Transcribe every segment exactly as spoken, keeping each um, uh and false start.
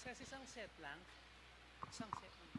Kasi isang set lang. Isang set lang.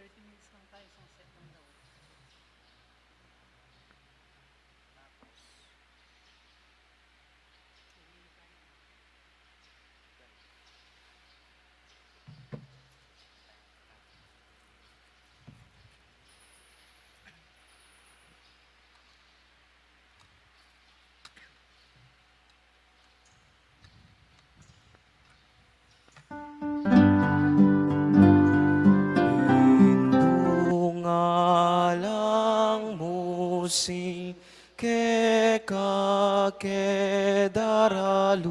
Thirty minutes lang tayo, isang set lang daw. Tapos, Indung alang mu sing keka ke daralung,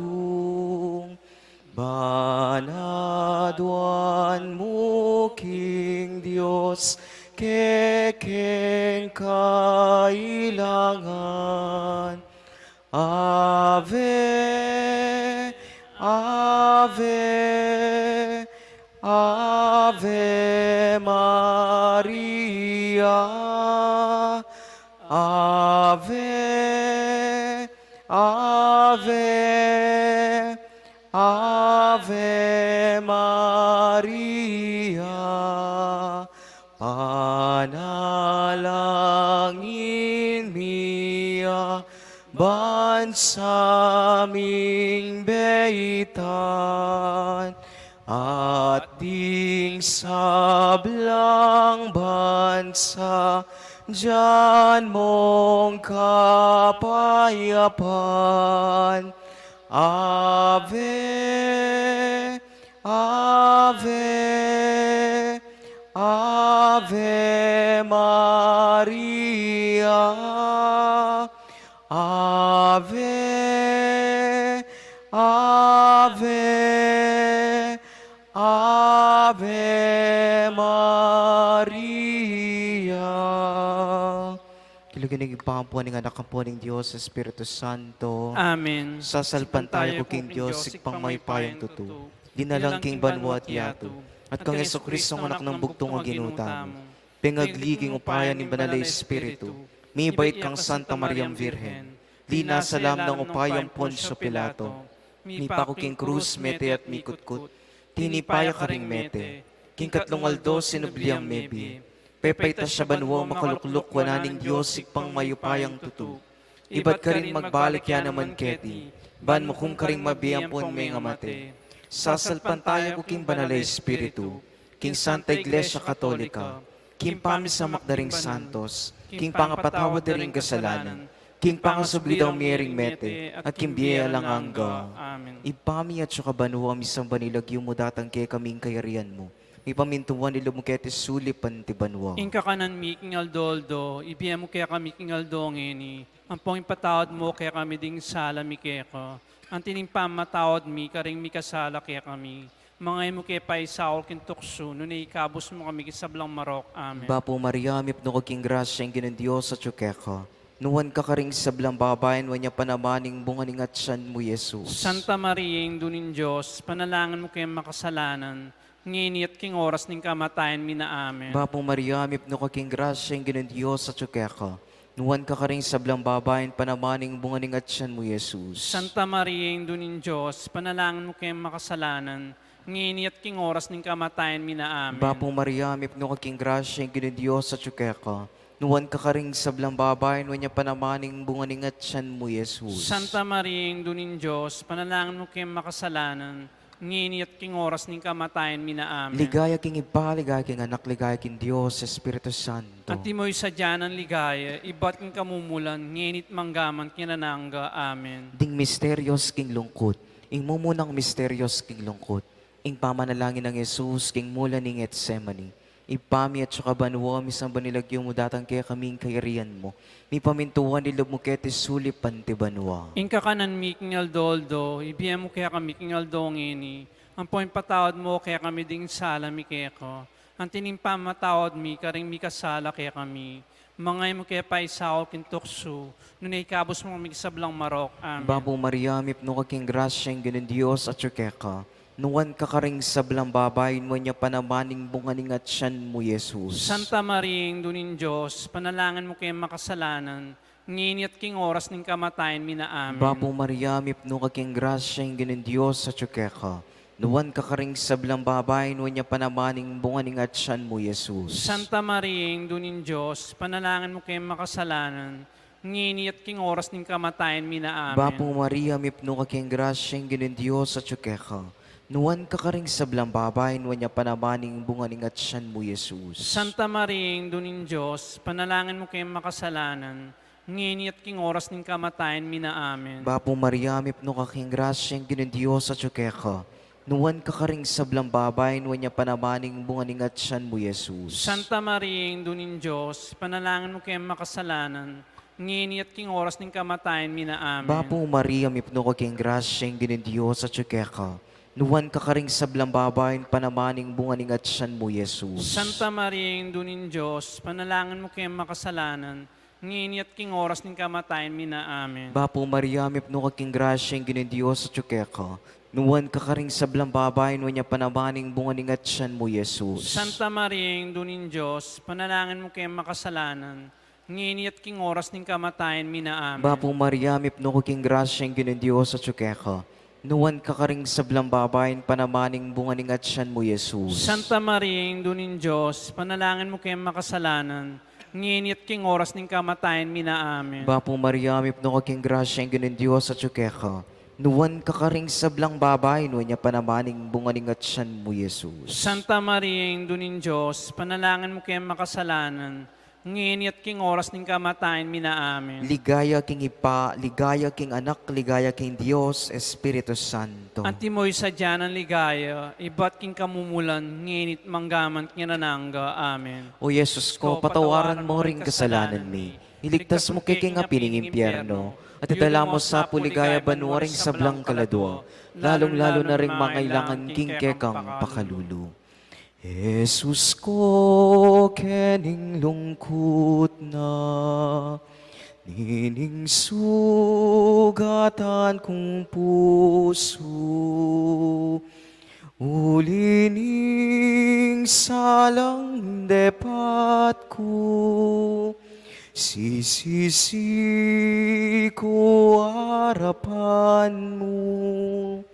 ban aduan mu king Dios kekeng kailangan. Ave, Ave, Ave Maria. Ave, Ave, Ave Maria. Panalangin mi ya bansa ming beitan, at ding sablang bansa, dyan mong kapayapan. Ave, Ave, Ave Maria. Ave, Ave, Ave Maria. King lagyu ning Ibpa, ampo ning Anak, ampo ning Dios Espiritu Santo. Amen. Sasalpantaya ku king Dios, Ibpang mayupayang tutu, linalang king banua at yatu, at kang Jesucristo, Anak nang bugtung a Ginu tamu, pengagli king upaya ning Banal a Espiritu, mibait kang Santa Mariang Virgen, linasa la king upaya nang Poncio Pilato, mipaku king krus, mete at mikutkut, tinipa ya karing mete, king katlung aldo sinubli yang mebie, pepaitas ya banua, makalukluk wanan ning Dios Ibpang mayupayang tutu. Ibat karin magbalik ya naman keti, ban mukum karing mabie ampon mengamate. Sasalpantaya ku king Banal a Espiritu, king Santa Iglesia Katolika, king pamisamak da ring santos, king pangapatawad da ring kasalanan, king pangasubli da ring mete, at king bie alang angga. Amen. Ibpa mi, atiu ka banua, misamban ya ing lagyu mu, datang kekami ing kayarian mu, mipamintuan ing lub mu keti sulip anti banua. Ing kakanan mi king aldo-aldo, ibie mu kekami king aldo ngeni, ampon ipatawad mu kekami ding sala mi keka, anti ning pamamatawad mi karing mikasala kekami. Manga e mu ke paisaul king tuksu, nune ikabus mu kami king sablang marok. Amen. Bapu Maria, mipnu ka king grasya, ing Ginung Dios atiu keka. Nuan ka karing sablang babai, nuan ya pa naman ing bunga ning atian mu, Jesus. Santa Maria, Indu ning Dios, panalangin mu keng makasalanan, ngeni at king oras ning kamatayan mi na. Amen. Bapu Maria, mipnu ka king grasya, ing Ginung Dios atiu keka. Nuan ka karing sablang babai, nuan pa naman ing bunga ning atian mu, Jesus. Santa Maria, Indu ning Dios, panalangin mu keng makasalanan, ngeni at king oras ning kamatayan mi na. Amen. Bapu Maria, mipnu ka king grasya, ing Ginung Dios atiu keka. Nuan ka karing sablang babai, nuan ya pa naman ing bunga ning atian mu, Jesus. Santa Maria, Indu ning Dios, panalangin mu keng makasalanan, ngeni at king oras ning kamatayan mi na. Amen. Ligaya king Ibpa, ligaya king Anak, ligaya king Dios Espiritu Santo. Antimo ing sadya nang ligaya, ibat king kamumulan, ngeni at manggaman king alang angga. Amen. Ding misterios king lungkut. Ing mumunang misterios king lungkut. Ing pamanalangin nang Jesus king mula ning Getsemani. Ibpa mi, atsu ka banua, misamban ya ing lagyu mu, datang kekami ing kayarian mu, mipamintuan ing lub mu keti sulip anti banua. Ing kakanan mi king aldo-aldo, ibie mu kekami king aldo ngeni, ampo ipatawad mu kekami ding sala mi keka, anti ning pamamatawad mi karing mikasala kekami, manga e mu ke paisaul king tuksu, nune ikabus mu kami king sablang marok. Amen. Bapu Maria, mipnu ka king grasya, ing Ginung Dios atsu keka. Nuan ka karing sablang babai, nuan ya pa naman ing bunga ning atian mu, Jesus. Santa Maria, Indu ning Dios, panalangin mu keng makasalanan, ngeni at king oras ning kamatayan mi na. Amen. Bapu Maria, mipnu ka king grasya, ing Ginung Dios atsu keka. Nuan ka karing sablang babai, nuan ya pa naman ing bunga ning atian mu, Jesus. Santa Maria, Indu ning Dios, panalangin mu keng makasalanan, ngeni at king oras ning kamatayan mi na. Amen. Bapu Maria, mipnu ka king grasya, ing Ginung Dios atsu keka. Nuan ka karing sablang babai, nuan ya pa naman ing bunga ning atian mu, Jesus. Santa Maria, Indu ning Dios, panalangin mu keng makasalanan, ngeni at king oras ning kamatayan mi na. Amen. Bapu Maria, mipnu ka king grasya, ing Ginung Dios atsu keka. Nuan ka karing sablang babai, nuan ya pa naman ing bunga ning atian mu, Jesus. Santa Maria, Indu ning Dios, panalangin mu keng makasalanan, ngeni at king oras ning kamatayan mi na. Amen. Bapu Maria, mipnu ka king grasya, ing Ginung Dios atsu keka. Nuan ka karing sablang babai, nuan ya pa naman ing bunga ning atian mu, Jesus. Santa Maria, Indu ning Dios, panalangin mu keng makasalanan, ngeni at king oras ning kamatayan mi na. Amen. Bapu Maria, mipnu ka king grasya, ing Ginung Dios atsu keka. Nuan ka karing sablang babai, nuan ya pa naman ing bunga ning atian mu, Jesus. Santa Maria, Indu ning Dios, panalangin mu keng makasalanan, ngeni at king oras ning kamatayan mi na. Amen. Bapu Maria, mipnu ka king grasya, ing Ginung Dios atsu keka. Nuan ka karing sablang babai, nuan ya pa naman ing bunga ning atian mu, Jesus. Santa Maria, Indu ning Dios, panalangin mu keng makasalanan, ngeni at king oras ning kamatayan mi na. Amen. Bapu Maria, mipnu ka king grasya, ing Ginung Dios atsu keka. Nuan ka karing sablang babai, nuan ya pa naman ing bunga ning atian mu, Jesus. Santa Maria, Indu ning Dios, panalangin mu keng makasalanan, ngeni at king oras ning kamatayan mi na. Amen. Ligaya king Ibpa, ligaya king Anak, ligaya king Dios Espiritu Santo. Antimo ing sadya nang ligaya, ibat king kamumulan, ngeni at manggaman king alang angga. Amen. O Jesus ko, patawaran mu ring kasalanan mi, iligtas mu kami king api ning impyerno, at idala mu sa pu king ligaya banua ring sablang kaladua, lalung-lalu na ring mangailangan king kekang pakalulu. Jesus ko, kening lungkut na nining sugatan kung pusu, uli ning salang depat ku, sisisi ku arapan mu,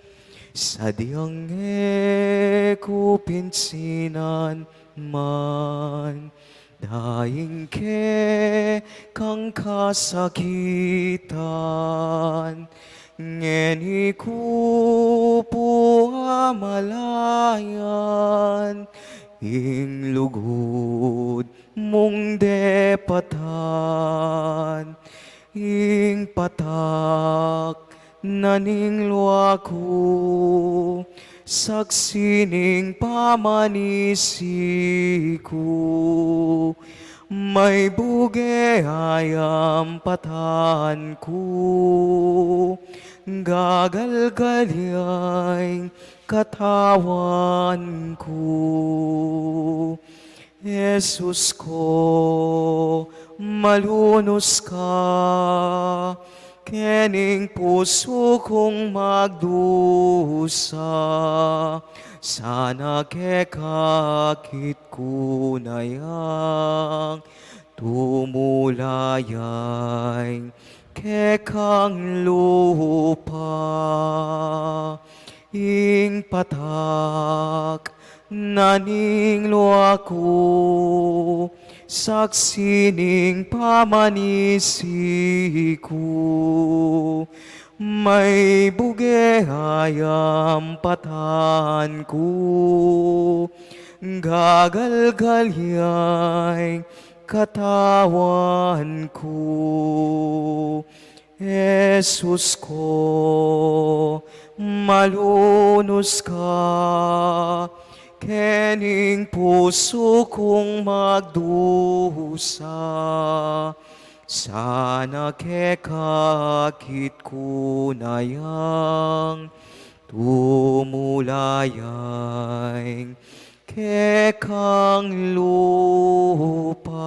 sadyang e ku pinsinan man daing kekang kasakitan, ngeni ku pu amalayan ing lugud mung depatan, ing patak na ning lua ku, saksi ning pamanisi ku, maybuge ayampatan ku, gagalgal ya ing katawan ku. Jesus ko, malunus ka kening pusu kung magdusa, sana keka akit ku na yang tumula ya ing kekang lupa, ing patak na ning lua ku, saksi ning pamanisi ku, May buge ayam patan ku, gagalgal ya'y katawan ku. Jesus ko, malunus ka, kening pusu kung magdusa. Sana keka akit ku na yang tumula yang kekang lupa.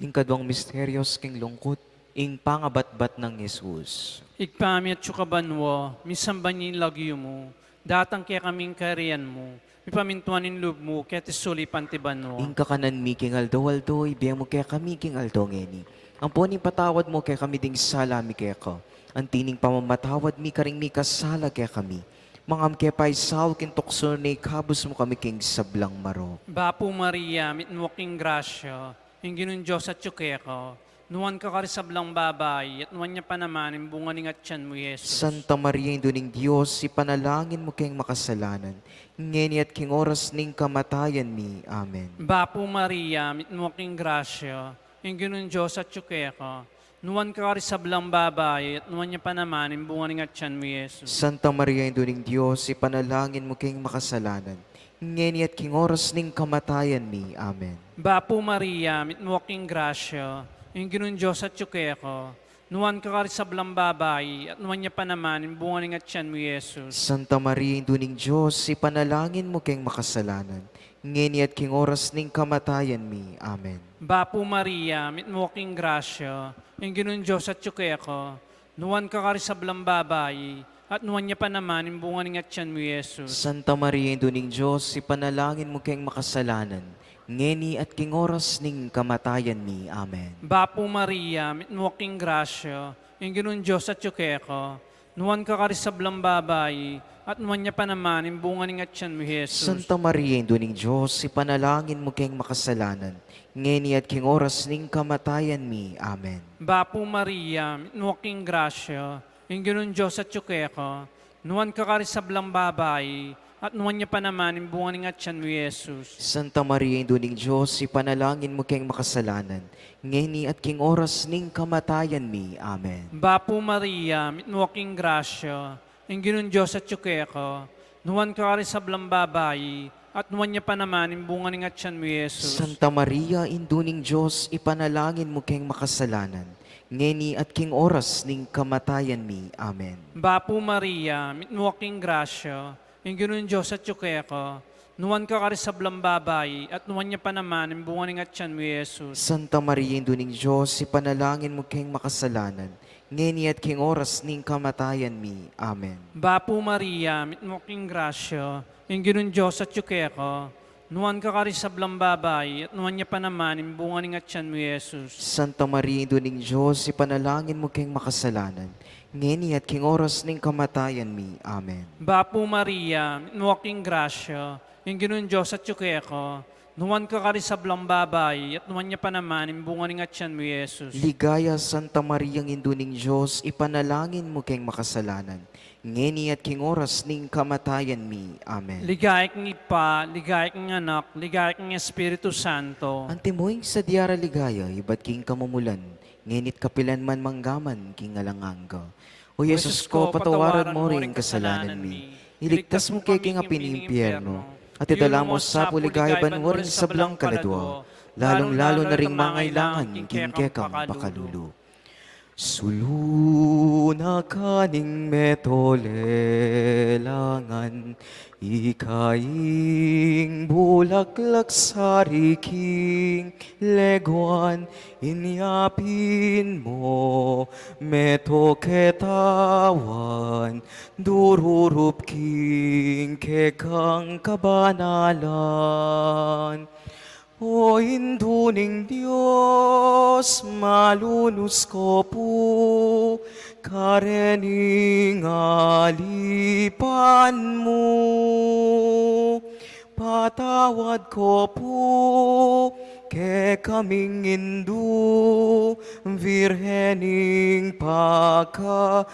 Ing kaduang misteryos king lungkut, ing pangabatbat nang Jesus. Ibpa mi atsu ka banua, misamban ya ing lagyu mu, datang kekami ing kayarian mu, mipamintuan ing lub mu keti sulip anti banua. Ing kakanan mi king aldo-aldo ibie mu kekami king aldo ngeni. Ampon ipatawad mu kekami ding sala mi keka, anti ning pamamatawad mi karing mikasala kekami. Manga e mu ke paisaul king tuksu, nune ikabus mu kami king sablang marok. Bapu Maria, mitmu ka king grasya, ing Ginung Dios atyu keka, nuan ka karing sablang babai, at nuan ya pa naman ing bunga ning atyan mu, Jesus. Santa Maria, Indu ning Dios, ipanalangin mu keng makasalanan, ngeni at king oras ning kamatayan mi. Amen. Bapu Maria, mitmu ka king grasya, ing Ginung Dios atyu keka, nuan ka karing sablang babai, at nuan ya pa naman ing bunga ning atyan mu, Jesus. Santa Maria, Indu ning Dios, ipanalangin mu keng makasalanan, ngeni at king oras ning kamatayan mi. Amen. Bapu Maria, mitmu ka king grasya, ing Ginung Dios atyu keka, nuan ka karing sablang babai, at nuan ya pa naman ing bunga ning atyan mu, Jesus. Santa Maria, Indu ning Dios, ipanalangin mu keng makasalanan, ngeni at king oras ning kamatayan mi. Amen. Bapu Maria, mitmu ka king grasya, ing Ginung Dios atyu keka, nuan ka karing sablang babai, at nuan ya pa naman ing bunga ning atyan mu, Jesus. Santa Maria, Indu ning Dios, ipanalangin mu keng makasalanan, ngeni at king oras ning kamatayan mi. Amen. Bapu Maria, mitmu ka king grasya, ing Ginung Dios atyu keka, nuan ka karing sablang babai, at nuan ya pa naman ing bunga ning atyan mu, Jesus. Santa Maria, Indu ning Dios, ipanalangin mu keng makasalanan, ngeni at king oras ning kamatayan mi. Amen. Bapu Maria, mitmu ka king grasya, ing Ginung Dios atyu keka, nuan ka karing sablang babai, at nuan ya pa naman ing bunga ning atyan mu, Jesus. Santa Maria, Indu ning Dios, ipanalangin mu keng makasalanan, ngeni at king oras ning kamatayan mi. Amen. Bapu Maria, mitmu ka king grasya, ing Ginung Dios atyu keka, nuan ka karing sablang babai, at nuan ya pa naman ing bunga ning atyan mu, Jesus. Santa Maria, Indu ning Dios, ipanalangin mu keng makasalanan, ngeni at king oras ning kamatayan mi. Amen. Bapu Maria, mitmu ka king grasya, ing Ginung Dios atyu keka, nuan ka karing sablang babai, at nuan ya pa naman ing bunga ning atyan mu, Jesus. Santa Maria, Indu ning Dios, ipanalangin mu keng makasalanan, ngeni at king oras ning kamatayan mi. Amen. Bapu Maria, mitmu ka king grasya, ing Ginung Dios atyu keka, nuan ka karing sablang babai, at nuan ya pa naman ing bunga ning atyan mu, Jesus. Santa Maria, Indu ning Dios, ipanalangin mu keng makasalanan, ngeni at king oras ning kamatayan mi. Amen. Bapu Maria, mitmu ka king grasya, ing Ginung Dios atyu keka, nuan ka karing sablang babai, at nuan ya pa naman ing bunga ning atyan mu, Jesus. Ligaya, Santa Maria, Indu ning Dios, ipanalangin mu keng makasalanan, ngeni at king oras ning kamatayan mi. Amen. Ligaya king Ibpa, ligaya king Anak, ligaya king Espiritu Santo. Antimo ing sadya ra ligaya ibat king kamumulan, ngeni at kapilan man, manggaman king alang angga. O Jesus ko, patawaran mu ring kasalanan mi, iligtas mu ke king api ning impyerno, at idala mu sa pu king ligaya banua ring sablang kaladua, lalung-lalu na ring mangailangan king kekang pakalulu. Sulu na ka ning meto lelangan, ika ing bulaklak sari king leguan, inyapin mo meto ketawan, dururup king kekang kabanalan. O Indu ning Dios, malunus ko pu karening alipan mu, patawad ko pu kekaming indu Virgen ning pakalulu,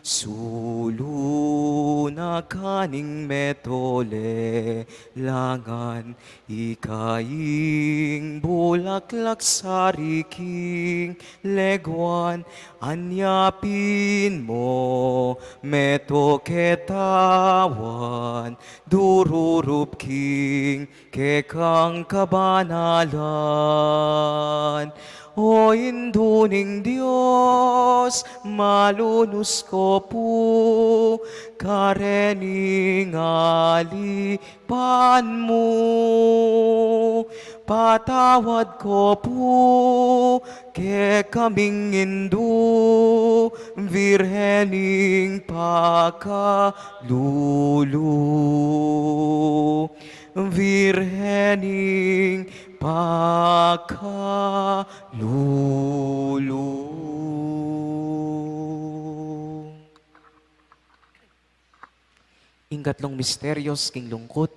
sulu na kaning meto lelangan, ika ing bulaklak sari king leguan, anya pin mo meto ketawan, dururup king kekang kabanalan. O Indu ning Dios, malunus ko pu karening alipan mu. Patawad ko pu kekaming Indu, Virgen ning pakalulu. Virgen ning pakalulu. Ing katlung misterios king lungkut,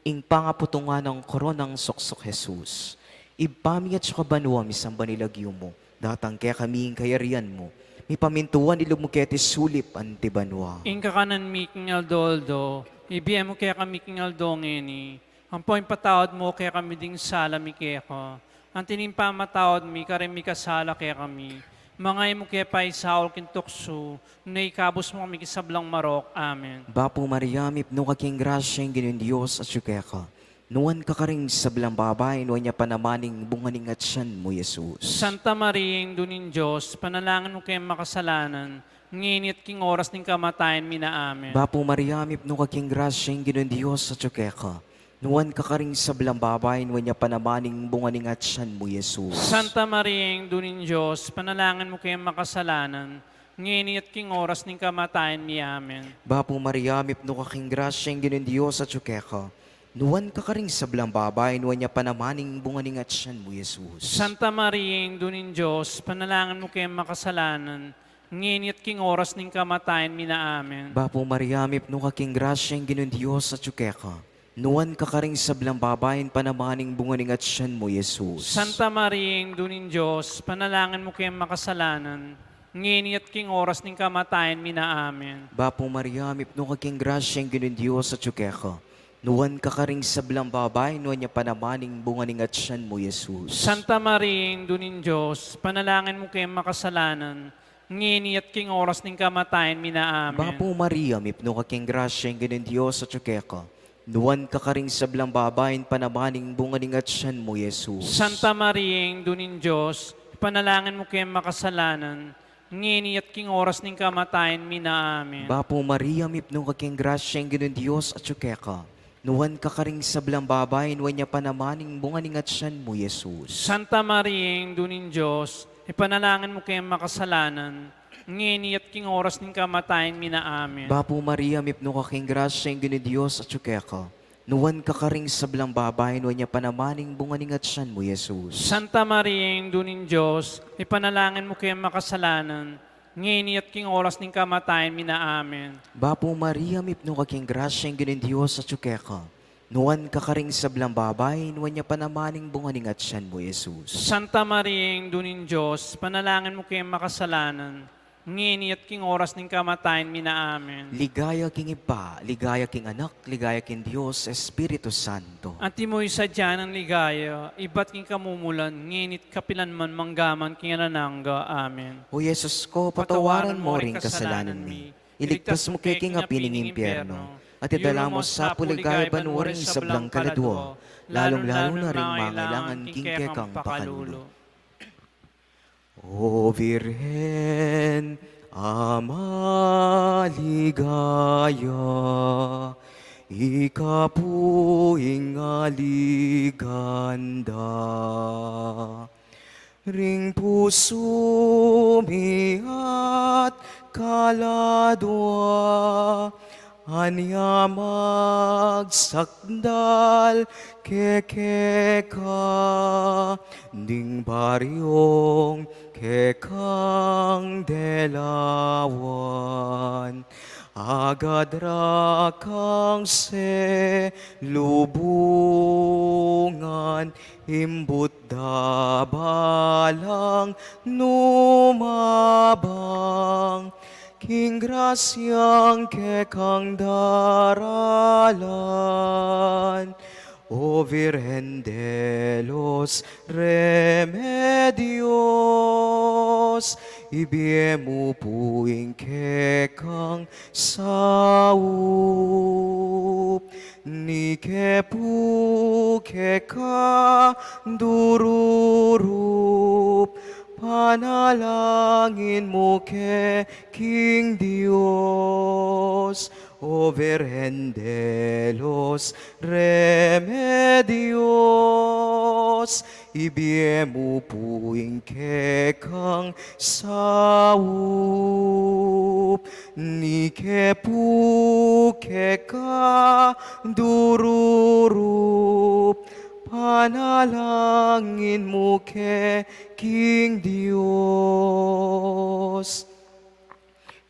ing pangaputungan nang koronang suksuk Jesus. Ibpa mi, atiu ka banua, misamban ya ing lagyu mu, datang kekami ing kayarian mu, mipamintuan ing lub mu keti sulip anti banua. Ing kakanan mi king aldo-aldo, ibie mu kekami king aldo ngeni, ampon ipatawad mu kekami ding sala mi keka, anti ning pamamatawad mi karing mikasala kekami. Manga e mu ke paisaul king tuksu, nune ikabus mu kami king sablang marok. Amen. Bapu Maria, mipnu ka king grasya, ing Ginung Dios atiu keka. Nuan ka karing sablang babai, nuan ya pa naman ing bunga ning atian mu, Jesus. Santa Maria, Indu ning Dios, ipanalangin mu kaming makasalanan, ngeni at king oras ning kamatayan mi na. Amen. Bapu Maria, mipnu ka king grasya, ing Ginung Dios atiu keka. Nuan ka karing sablang babai, nuan ya pa naman ing bunga ning atian mu, Jesus. Santa Maria, Indu ning Dios, ipanalangin mu kaming makasalanan, ngeni at king oras ning kamatayan mi. Amen. Bapu Maria, mipnu ka king grasya, ing Ginung Dios atiu keka. Nuan ka karing sablang babai, nuan ya pa naman ing bunga ning atian mu, Jesus. Santa Maria, Indu ning Dios, ipanalangin mu kaming makasalanan, ngeni at king oras ning kamatayan mi na. Amen. Bapu Maria, mipnu ka king grasya, ing Ginung Dios atiu keka. Nuan ka karing sablang babai, nuan ya pa naman ing bunga ning atian mu, Jesus. Santa Maria, Indu ning Dios, ipanalangin mu kaming makasalanan, ngeni at king oras ning kamatayan mi na. Amen. Bapu Maria, mipnu ka king grasya, ing Ginung Dios atiu keka. Nuan ka karing sablang babai, nuan ya pa naman ing bunga ning atian mu, Jesus. Santa Maria, Indu ning Dios, ipanalangin mu kaming makasalanan, ngeni at king oras ning kamatayan mi na. Amen. Bapu Maria, mipnu ka king grasya, ing Ginung Dios atiu keka. Nuan ka karing sablang babai, nuan ya pa naman ing bunga ning atian mu, Jesus. Santa Maria, Indu ning Dios, ipanalangin mu kaming makasalanan, ngeni at king oras ning kamatayan mi na. Amen. Bapu Maria, mipnu ka king grasya, ing Ginung Dios atiu keka. Nuan ka karing sablang babai, nuan ya pa naman ing bunga ning atian mu, Jesus. Santa Maria, Indu ning Dios, ipanalangin mu kaming makasalanan, ngeni at king oras ning kamatayan mi na. Amen. Bapu Maria, mipnu ka king grasya, ing Ginung Dios atiu keka. Nuan ka karing sablang babai, nuan ya pa naman ing bunga ning atian mu, Jesus. Santa Maria, Indu ning Dios, ipanalangin mu kaming makasalanan, ngeni at king oras ning kamatayan mi na. Amen. Bapu Maria, mipnu ka king grasya, ing Ginung Dios atiu keka. Nuan ka karing sablang babai, nuan ya pa naman ing bunga ning atian mu, Jesus. Santa Maria, Indu ning Dios, ipanalangin mu kaming makasalanan, ngeni at king oras ning kamatayan mi na. Amen. Ligaya king Ibpa, ligaya king Anak, ligaya king Dios Espiritu Santo. Antimo ing sadya nang ligaya, ibat king kamumulan, ngeni at kapilan man, mangga man king alang angga. Amen. O Jesus ko, patawaran mo ring kasalanan mi. Iligtas mu ke king api ning impyerno, at idala mu sa purigayo banua ring sablang kaladua, lalung-lalu na ring mangailangan king kekang pakalulu. O Virgen a maligaya, ika pu ing aligan da ring pusu mi at kaladua, anya magsakdal keka, keka ding baryong kekang delawan, agad ra kang selubungan. imbut da balang numabang, king grasyang kekang daralan. O Virgen de los Remedios, ibie mu pu ing kekang saup, ni ke pu keka dururup, panalangin mu ke king Dios. O Virgen de los Remedios, ibie mu pu ing kekang saup, ni ke pu keka dururup, panalangin mu ke king Dios.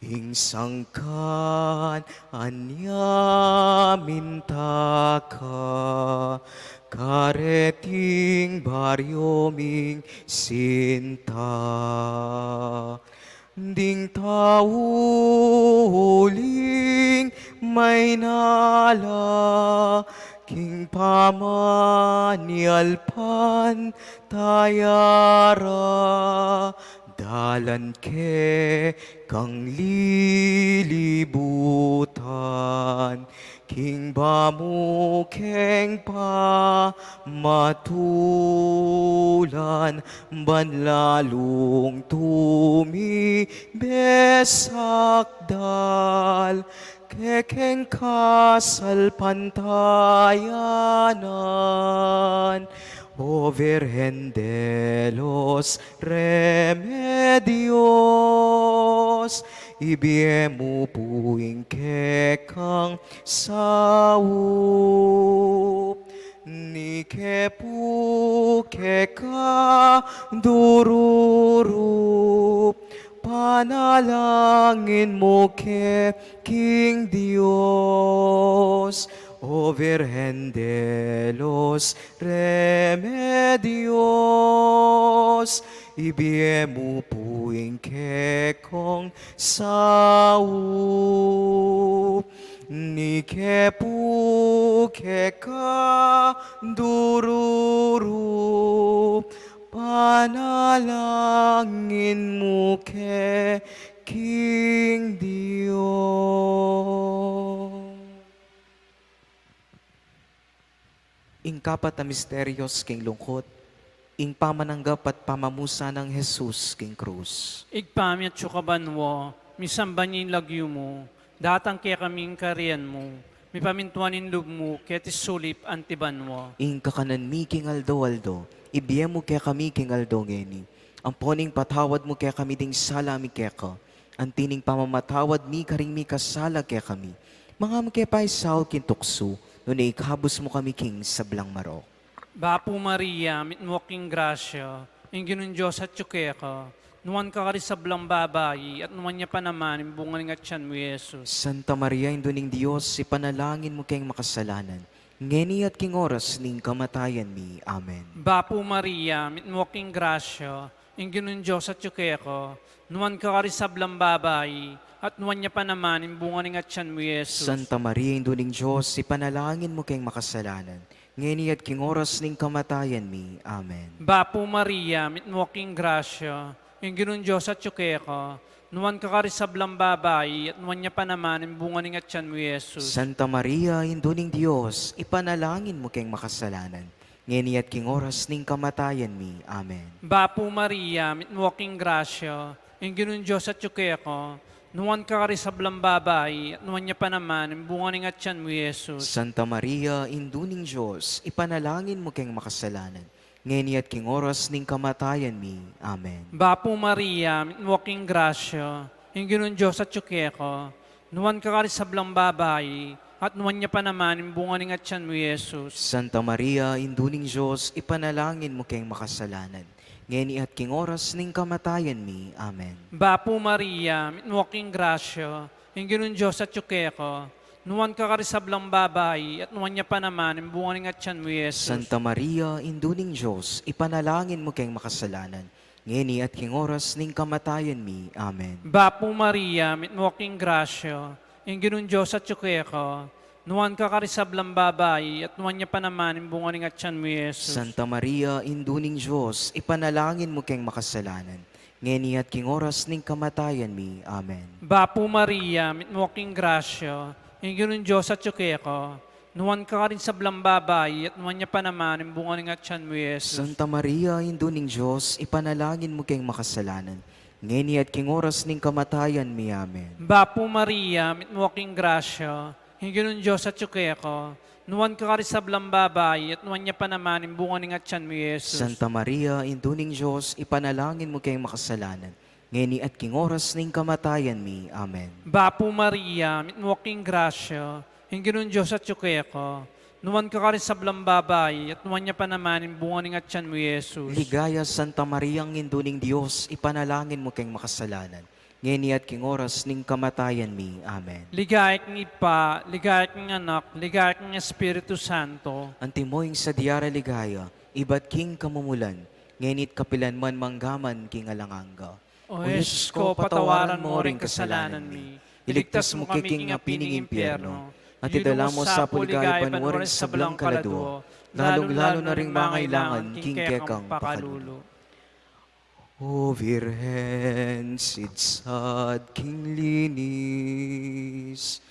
Ing sangkan a nia minta ka, kareting baryo ming sinta. Ding tau uling maynala, king pamanyalpan taya ra, dalan kekang lilibutan, king ba mu keng pamatulan, ban lalung tumibes sakdal kekeng kasalpantayanan. O Virgen de los Remedios, ibie mu pu ing kekang saup, ni ke pu keka dururup, panalangin mu ke king Dios. O Virgen de los Remedios, ibie mu pu ing kekong saup, ni ke pu keka dururup, panalangin mu ke king Dios. Ing kapat a misterios king lungkut, ing pamananggap at pamamusan nang Jesus king krus. Ibpa mi atsu ka banua, misamban ya ing lagyu mu, datang kekami ing kayarian mu, mipamintuan ing lub mu keti sulip anti banua. Ing kakanan mi king aldo-aldo, ibie mu kekami king aldo ngeni. Ampon ipatawad mu kekami ding sala mi keka, anti ning pamamatawad mi karing mikasala kekami. Manga mu ke paisaul king tuksu, nune ikabus mu kami king sablang marok. Bapu Maria, mitmu ka king grasya, ing Ginung Dios atyu keka, nuan ka karing sablang babai, at nuan ya pa naman ing bunga ning atyan mu, i Jesus. Santa Maria, Indu ning Dios, ipanalangin mu keng makasalanan, ngeni at king oras ning kamatayan mi. Amen. Bapu Maria, mitmu ka king grasya, ing Ginung Dios atyu keka, nuan ka karing sablang babai, at nuan ya pa naman ing bunga ning atyan mu, i Jesus. Santa Maria, Indu ning Dios, ipanalangin mu keng makasalanan, ngeni at king oras ning kamatayan mi. Amen. Bapu Maria, mitmu ka king grasya, ing Ginung Dios atyu keka, nuan ka karing sablang babai, at nuan ya pa naman ing bunga ning atyan mu, i Jesus. Santa Maria, Indu ning Dios, ipanalangin mu keng makasalanan, ngeni at king oras ning kamatayan mi. Amen. Bapu Maria, mitmu ka king grasya, ing Ginung Dios atyu keka, nuan ka karing sablang babai, at nuan ya pa naman ing bunga ning atyan mu, i Jesus. Santa Maria, Indu ning Dios, ipanalangin mu keng makasalanan, ngeni at king oras ning kamatayan mi. Amen. Bapu Maria, mitmu ka king grasya, ing Ginung Dios atyu keka, nuan ka karing sablang babai, at nuan ya pa naman ing bunga ning atyan mu, i Jesus. Santa Maria, Indu ning Dios, ipanalangin mu keng makasalanan, ngeni at king oras ning kamatayan mi. Amen. Bapu Maria, mitmu ka king grasya, ing Ginung Dios atyu keka, Nuan ka karing sablang babai, at nuan ya pa naman ing bunga ning atian mu, Jesus. Santa Maria, Indu ning Dios, ipanalangin mu keng makasalanan, ngeni at king oras ning kamatayan mi. Amen. Bapu Maria, mitmu ka king grasya, ing Ginung Dios atyu keka, nuan ka karing sablang babai, at nuan ya pa naman ing bunga ning atian mu, Jesus. Santa Maria, Indu ning Dios, ipanalangin mu keng makasalanan, ngeni at king oras ning kamatayan mi. Amen. Bapu Maria, mitmu ka king grasya, ing Ginung Dios atyu keka, nuan ka karing sablang babai, at nuan ya pa naman ing bunga ning atian mu, Jesus. Santa Maria, Indu ning Dios, ipanalangin mu keng makasalanan, ngeni at king oras ning kamatayan mi. Amen. Bapu Maria, mitmu ka king grasya, ing Ginung Dios atyu keka, nuan ka karing sablang babai, at nuan ya pa naman ing bunga ning atian mu, Jesus. Santa Maria, Indu ning Dios, ipanalangin mu keng makasalanan, ngeni at king oras ning kamatayan mi. Amen. Bapu Maria, mitmu ka king grasya, ing Ginung Dios atyu keka, nuan ka karing sablang babai, at nuan ya pa naman ing bunga ning atian mu, Jesus. Ligaya, Santa Maria, Indu ning Dios, ipanalangin mu keng makasalanan, ngeni at king oras ning kamatayan mi. Amen. Ligaya king Ibpa, ligaya king Anak, ligaya king Espiritu Santo. Antimo ing sadya ra ligaya, ibat king kamumulan, ngeni at kapilan man, mangga man king alang angga. O Jesus ko, patawaran mo ring kasalanan mi. Iligtas mu kami king api ning impyerno. At idala mu sa pu king ligaya banua ring sablang kaladua, lalung-lalu na ring mangailangan king kekang pakalulu. O Virgen, sidsad king linis,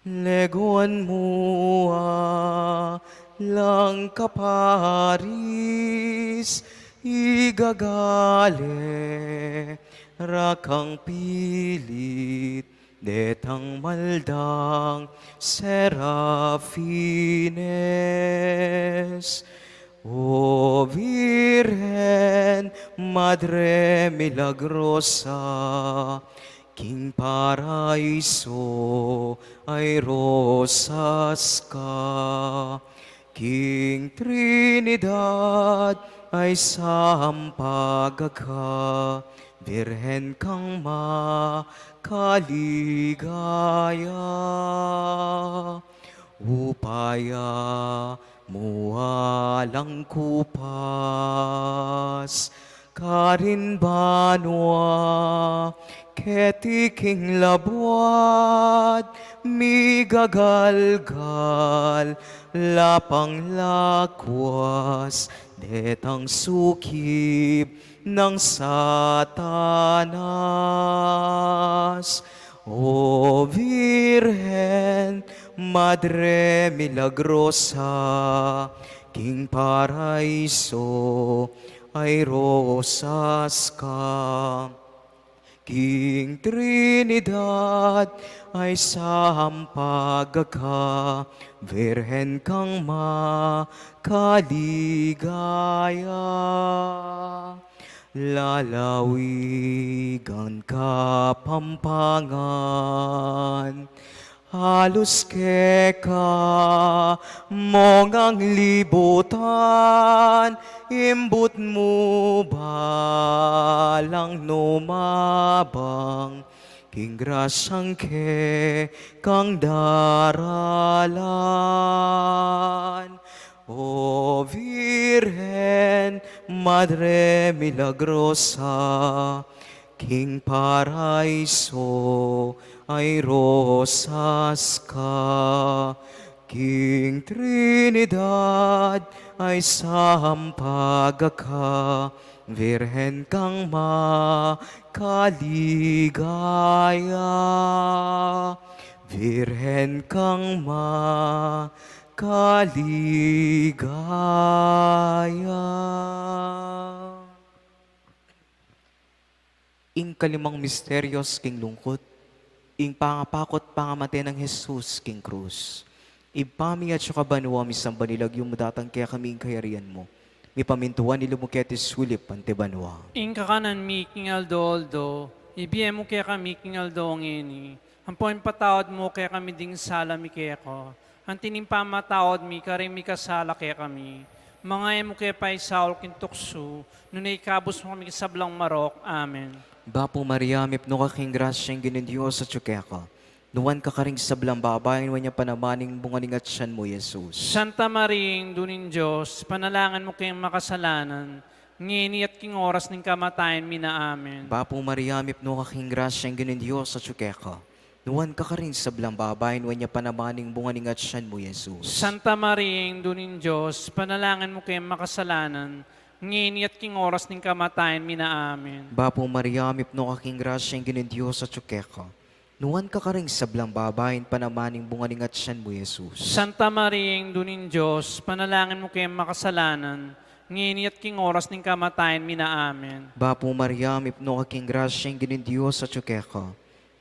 leguan mu alang kaparis, igagale ra kang pilit detang maldang serafines. O Virgen, Madre milagrosa, king paraiso ay rosas ka, king Trinidad ay sampaga ka, Virgen kang makaligaya. Upaya mu alang kupas karin banua, keti king labuad migagalgal, lapang lakwas detang sukib nang Satanas. O Virgen, Madre milagrosa, king paraiso ay rosas ka, king Trinidad ay sampaga ka, Virgen kang makaligaya. Lalawigan, Kapampangan, halus keka mung ang libutan, imbut mu balang numabang, king grasyang kekang daralan. O Virgen, Madre milagrosa, king paraiso ay rosas ka, king Trinidad ay sampaga ka, Virgen kang makaligaya, Virgen kang makaligaya. Ing kalimang misteryos king lungkut, ing pangapakut pangamate nang Jesus king krus. Ibpa mi, atsu ka banua, misamban ya ing lagyu mu, datang kekami ing kayarian mu, mipamintuan ing lub mu keti sulip anti banua. Ing kakanan mi king aldo-aldo, ibie mu kekami king aldo ngeni, ampo ipatawad mu kekami ding sala mi keka, anti ning pamamatawad mi karing mikasala kekami. Manga e mu ke paisaul king tuksu, nune ikabus mu kami king sablang marok. Amen. Bapu Maria, mipnu ka king grasya, ing Ginung Dios atsu keka. Nuan ka karing sablang babai, nuan ya pa naman ing bunga ning atsan mu, Jesus. Santa Maria, Indu ning Dios, ipanalangin mu kaming makasalanan, ngeni at king oras ning kamatayan mi na. Amen. Bapu Maria, mipnu ka king grasya, ing Ginung Dios atyu keka. Nuan ka karing sablang babai, nuan ya pa naman ing bunga ning atsan mu, Jesus. Santa Maria, Indu ning Dios, ipanalangin mu kaming makasalanan, ngeni at king oras ning kamatayan mi na. Amen. Bapu Maria, mipnu ka king grasya, ing Ginung Dios atyu keka. Nuan ka karing sablang babai, nuan ya pa naman ing bunga ning atsan mu, Jesus. Santa Maria, Indu ning Dios, ipanalangin mu kaming makasalanan, ngeni at king oras ning kamatayan mi na. Amen. Bapu Maria, mipnu ka king grasya, ing Ginung Dios atyu keka.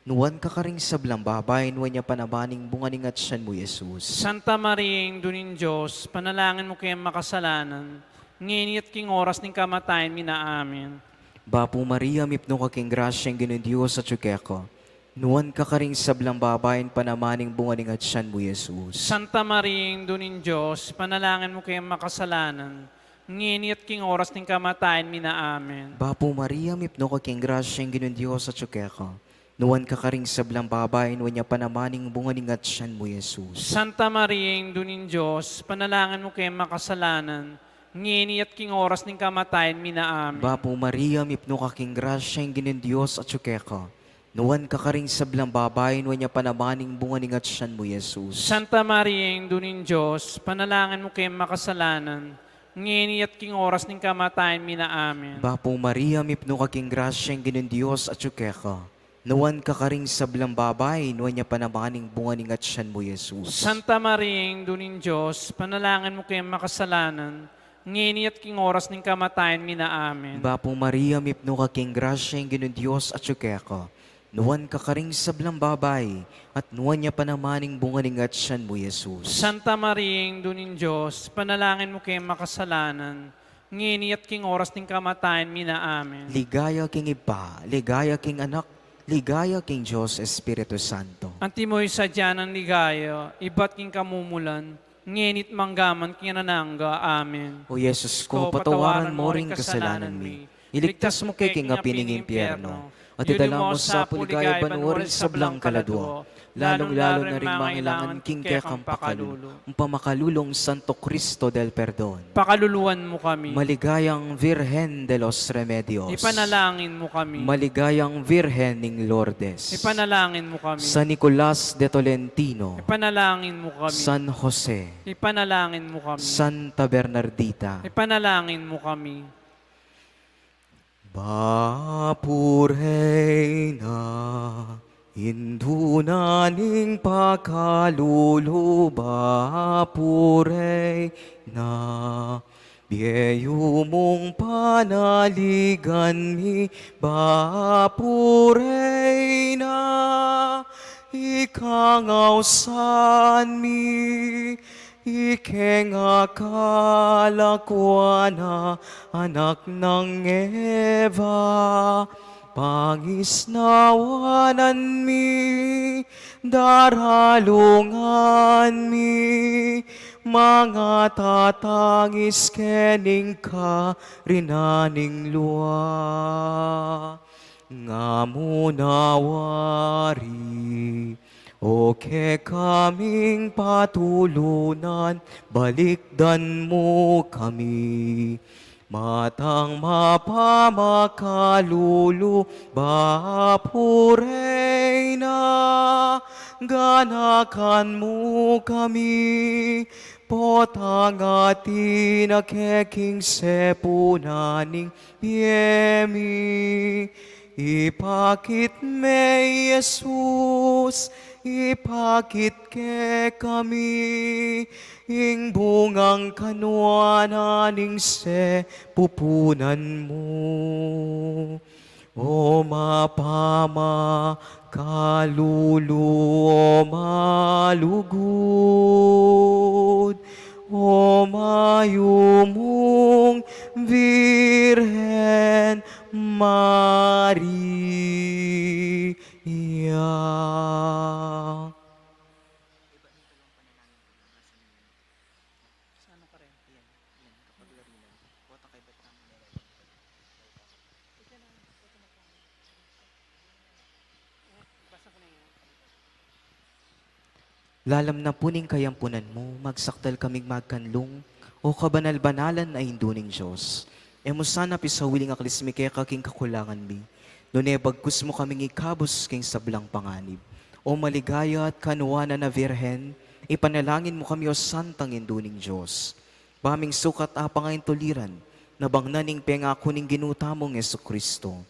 Nuan ka karing sablang babai, nuan ya pa naman ing bunga ning atsan mu, Jesus. Santa Maria, Indu ning Dios, ipanalangin mu kaming makasalanan, ngeni at king oras ning kamatayan mi na. Amen. Bapu Maria, mipnu ka king grasya, ing Ginung Dios atyu keka. Nuan ka karing sablang babai, nuan ya pa naman ing bunga ning atsan mu, Jesus. Santa Maria, Indu ning Dios, ipanalangin mu kaming makasalanan, ngeni at king oras ning kamatayan mi na. Amen. Bapu Maria, mipnu ka king grasya, ing Ginung Dios atyu keka. Nuan ka karing sablang babai, nuan ya pa naman ing bunga ning atsan mu, Jesus. Santa Maria, Indu ning Dios, ipanalangin mu kaming makasalanan, ngeni at king oras ning kamatayan mi na. Amen. Bapu Maria, mipnu ka king grasya, ing Ginung Dios atyu keka. Nuan ka karing sablang babai, nuan ya pa naman ing bunga ning atsan mu, Jesus. Santa Maria, Indu ning Dios, ipanalangin mu kaming makasalanan, ngeni at king oras ning kamatayan mi na. Amen. Bapu Maria, mipnu ka king grasya, ing Ginung Dios atyu keka. Nuan ka karing sablang babai, nuan ya pa naman ing bunga ning atsan mu, Jesus. Santa Maria, Indu ning Dios, ipanalangin mu kaming makasalanan, ngeni at king oras ning kamatayan mi na. Amen. Bapu Maria, mipnu ka king grasya, ing Ginung Dios atyu keka. Nuan ka karing sablang babai, at nuan ya pa naman ing bunga ning atsan mu, Jesus. Santa Maria, Indu ning Dios, ipanalangin mu kaming makasalanan, ngeni at king oras ning kamatayan mi na. Amen. Ligaya king Ibpa, ligaya king Anak, ligaya king Dios Espiritu Santo. Antimo ing sadya nang ligaya, ibat king kamumulan, ngeni at manggaman king alang angga. Amen. O Jesus ko, patawaran mu ring kasalanan mi, iligtas mu kami king api ning impyerno, at idala mu sa pu king ligaya banua ring sablang kaladua, lalung-lalu na ring mangailangan king kekang pakalulu. Pamakalulung Santo Cristo del Perdon. Pakaluluan mu kami. Maligayang Virgen de los Remedios. Ipanalangin mu kami. Maligayang Virgen ning Lourdes. Ipanalangin mu kami. San Nicolas de Tolentino. Ipanalangin mu kami. San Jose. Ipanalangin mu kami. Santa Bernardita. Ipanalangin mu kami. Bapu Reyna, indu na ning pakalulu, Bapu Reyna, bie yu mung panaligan mi, Bapu Reyna, ika ing ausan mi, ika ing akalakuan a anak nang Eva, pangisnawanan mi, daralungan mi, mangatatangis keni king karinan ning lua. Nga mu na wari, o kekaming patulunan, balikdan mu kami. Matang mapamakalulu, Bapu Reyna, ganakan mu kami, potang atin na ke king sepunan ning bie mi. Ipakit me i Jesus, ipakit kekami ing bungang kanuanan ning sepupunan mu. O mapamakalulu, o malugud, o mayumung Virgen Maria. Lalam na pu ning kayampunan mu, magsakdal kaming magkanlung, O kabanal-banalan a Indu ning Dios. E mu sana pisawiling aklis mi keka king kakulangan mi, nune bagkus mu kaming ikabus king sablang panganib. O maligaya at kanuanan a Virgen, ipanalangin mu kami, O Santang Indu ning Dios. Ba ming sukat apangaintuliran, nabang na ning pengaku ning Ginu tamung Jesu-Cristo.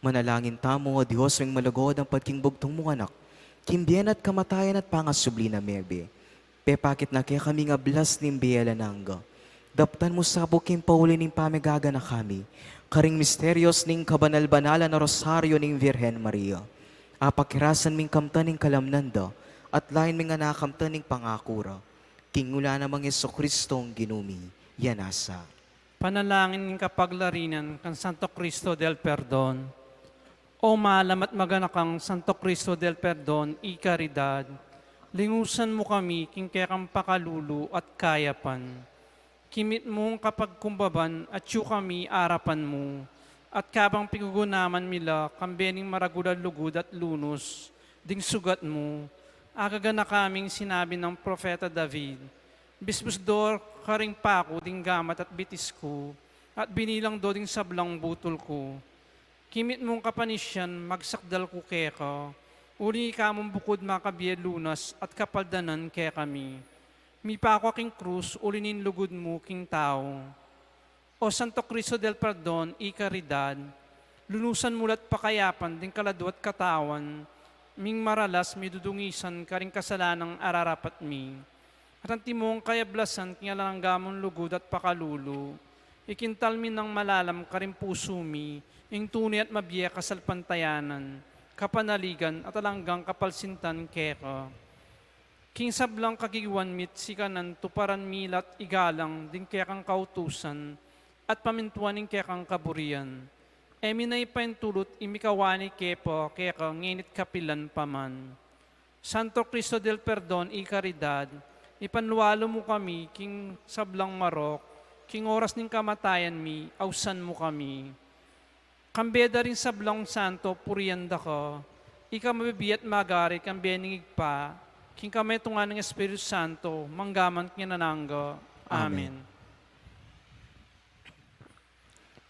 Manalangin tamu, O Dios ming malugud, ampat king bugtung mung Anak, king bie na at kamatayan at pangasubli na mebie. Pepakit na kekami ing ablas ning bie alang angga. Daptan mu sa pu king pauli ning pamigaganaka mi karing misterios ning kabanal-banalan a Rosario ning Virgen Maria. Apakirasan ming kamtan ing kalamnan da, at lain ming anakamtan ing pangaku ra. King nguna na nang Jesu-Cristong Ginu mi, ya nasa. Panalangin ning kapaglarinan kang Santo Cristo del Perdon. O malam at maganakang Santo Cristo del Perdon y Caridad, linusan mu kami king kekang pakalulu at kayapan. Kimit mung kapagkumbaban at yu kami arapan mu, at kabang pigugunaman mi la kambe ning maragul a lugud at lunus ding sugat mu, agaganaka ming sinabi nang Propeta David, Bisbusdor karing paku ding gamat at bitis ku, at binilang do ding sablang butul ku. Kimit mung kapanisian magsakdal ku keka, uling ika mung bukud makabie lunas at kapaldanan kekami. Mipaku ka king krus uli ning lugud mu king tau. O Santo Cristo del Perdon y Caridad, lunusan mu la't pakayapan ding kaladua at katawan ming maralas midudungisan karing kasalanang ararapat mi. At antimong kayablasan king alang angga mung lugud at pakalulu, ikintal mi nang malalam karing pusu mi ing tune at mabie a kasalpantayanan, kapanaligan at alang anggang kapalsintan keka. King sablang kagiwan mi't sikanan tuparan mi la't igalang ding kekang kautusan at pamintuan ing kekang kaburian. E mi na ipaintulut ing mikawani ke pa keka ngeni't kapilan pa man. Santo Cristo del Perdon y Caridad, ipanlualu mu kami king sablang marok, king oras ning kamatayan mi, ausan mu kami. Kambe da ring sablang santo purian da ka, ika mabibie at magari kambe ning Ibpa, king kametungan ning Espiritu Santo, mangga man king alang angga. Amen. Amen.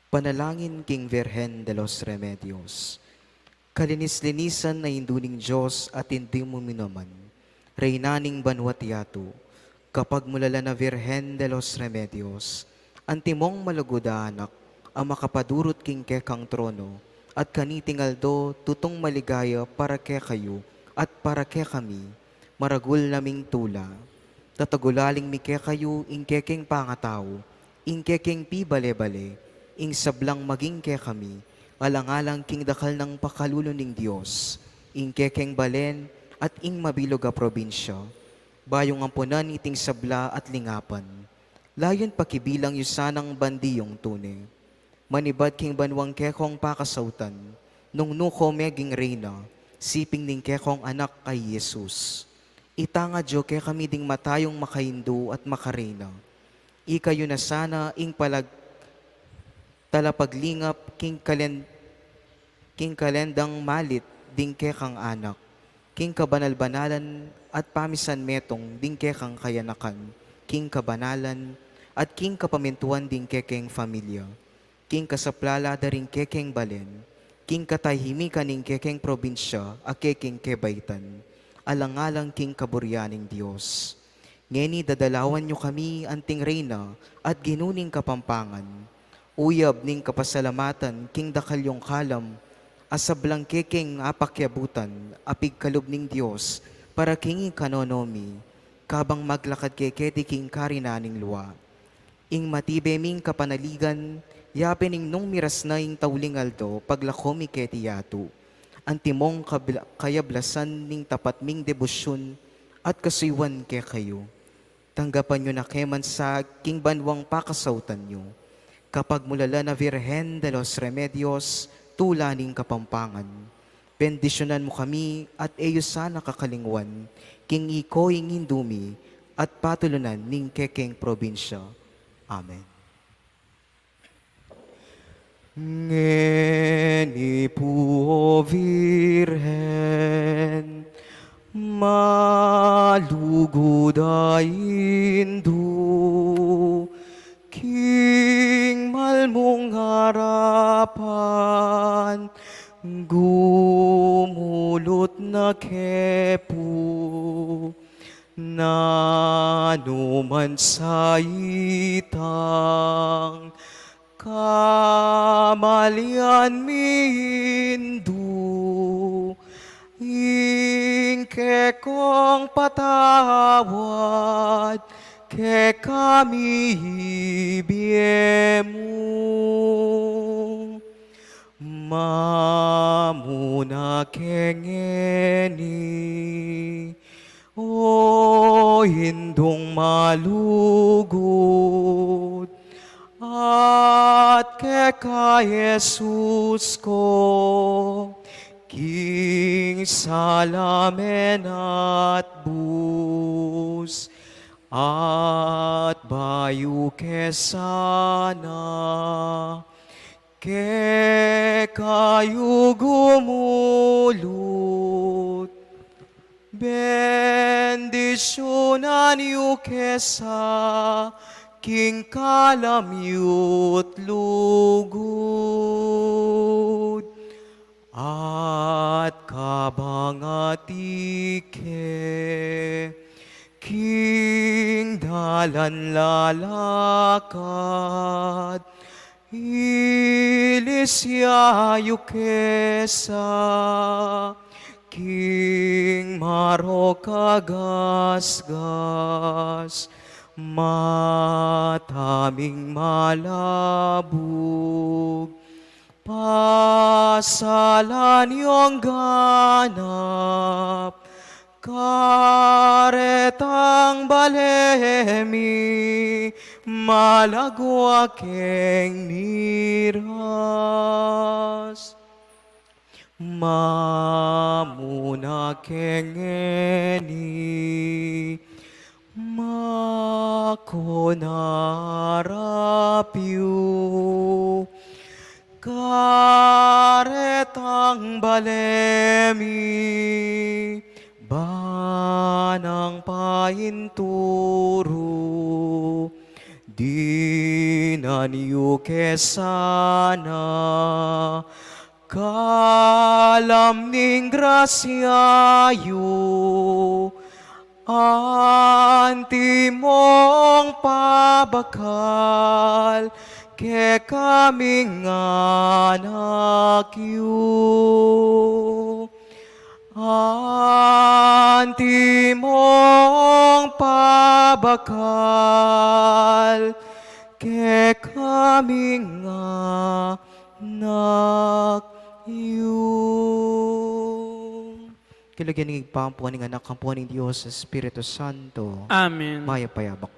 Panalangin king Virgen de los Remedios. Kalinis-linisan a Indu ning Dios at Indu mu mi naman, Reyna ning banua't yatu, kapagmulalan a Virgen de los Remedios, antimong malugud a anak a makapadurut king kekang trono, at kaniting aldo tutung maligaya para kekayu at para kekami, maragul na ming tula. Tatagulaling mi kekayu ing kekeng pangatau, ing kekeng pibale-bale, ing sablang maging kekami, alang-alang king dakal nang pakalulu ning Dios, ing kekeng balen, at ing mabilug a probinsya. Bayung ampunan iting sabla at lingapan, layun pakibilang yu sanang bandi yung tune. Manibat king banuang kekong pakasautan, nung nu ko meging reyna, siping ning kekong anak a i Jesus. Itangad yu kekami ding matayung makaindu at makareyna. Ikayu na sana ing palag-, talapaglingap king kalen-, king kalendang malit ding kekang anak, king kabanal-banalan at pamisan metung ding kekang kayanakan, king kabanalan at king kapamintuan ding kekeng familia, king kasaplala da ring kekeng balen, king katahimikan ning kekeng probinsya a kekeng kebaitan, alang-alang king kaburian ning Dios. Ngeni dadalawan yu kami anting Reyna at Ginu ning Kapampangan, uyab ning kapasalamatan king dakal yung kalam a sablang kekeng apakiabutan a pigkalub ning Dios para king ikanono mi, kabang maglakad ke keti king karinan ning lua. Ing matibe ming kapanaligan, yabe ning nung miras na ing tauling aldo paglako mi keti yatu. Antimong kabla-, kayablasan ning tapat ming debosyun at kasuyuan kekayu. Tanggapan yu na ke man sa king banuang pakasautan yu. Kapagmulalan a Virgen de los Remedios, tula ning Kapampangan, bendisyunan mu kami at e yu sana kakalingwan, king iko ing Indu mi at patulunan ning kekeng probinsya. Amen. Ngeni pu, O Virgen, ma- malugud a indu, king malmung arapan, gumulut na ke pu, nanu man sa itang kamalian mi indu, ing kekong patawad kekami ibie mu. Mamuna ke ngeni, O Indung malugud, at keka Jesus ko, king sala mi at bus, at bayu ke sana, kekayu gumulut, bendisyunan yu ke sa king kalam yu't lugud, at kabang a tike king dalan lalakad, ilisya yu ke sa king marok a gasgas, mataming malabug, pasalan yung ganap, karetang bale mi, malagwa keng miras. Mamuna ke ngeni, makunarap yu, karetang bale mi, banang painturu, dinan yu ke sana, kalam ning grasya yu, antimong pabakal kekaming anak yu. Antimong pabakal kekaming anak yu. King lagyu ning Ibpa, ampo ning Anak, ampo ning Dios Espiritu Santo. Amen. Mayap a abak pu.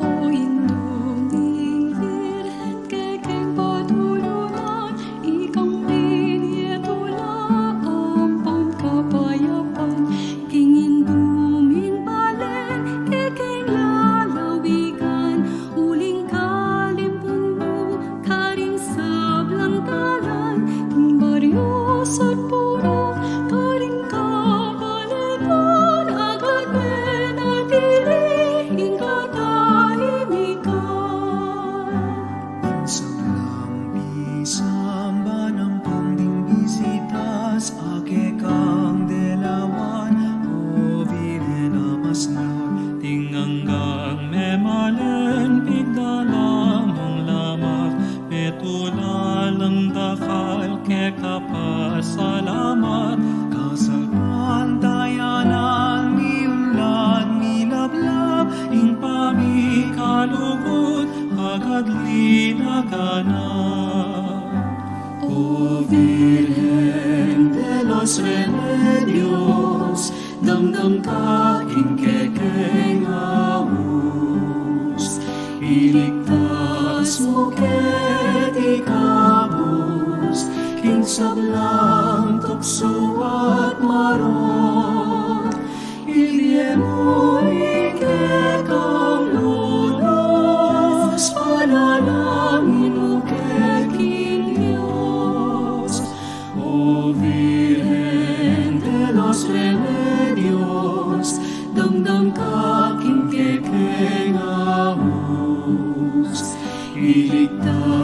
O Indu ning Birhen, kekeng patulunan, ikang binie tula ampon kapayapan, king Indu ming balen, kekeng lalawigan, uling kalimpun mu karing sablang dalan, king baryu at purok, karing kabaletan, agad me na tili ing katahimikan. Ing sablang pisamban ampon ding bisitas, a kekang delawan, o Birhen a masnag, ding anggang memalen, pigdala mung lamak, metula lang dakal keka pasalamat, kasalpantayanan, miunlad, milablab, ing pamikalugud, agad linaganap. O O Virgen de los Remedios, damdam ka king kekeng aus, iligtas mu keti kabus king sablang tuksu at marok. Ibie mu ing kekang lulus, panalangin mu ke king Dios. O Virgen de los Remedios, damdam ka king kekeng aus, iligtas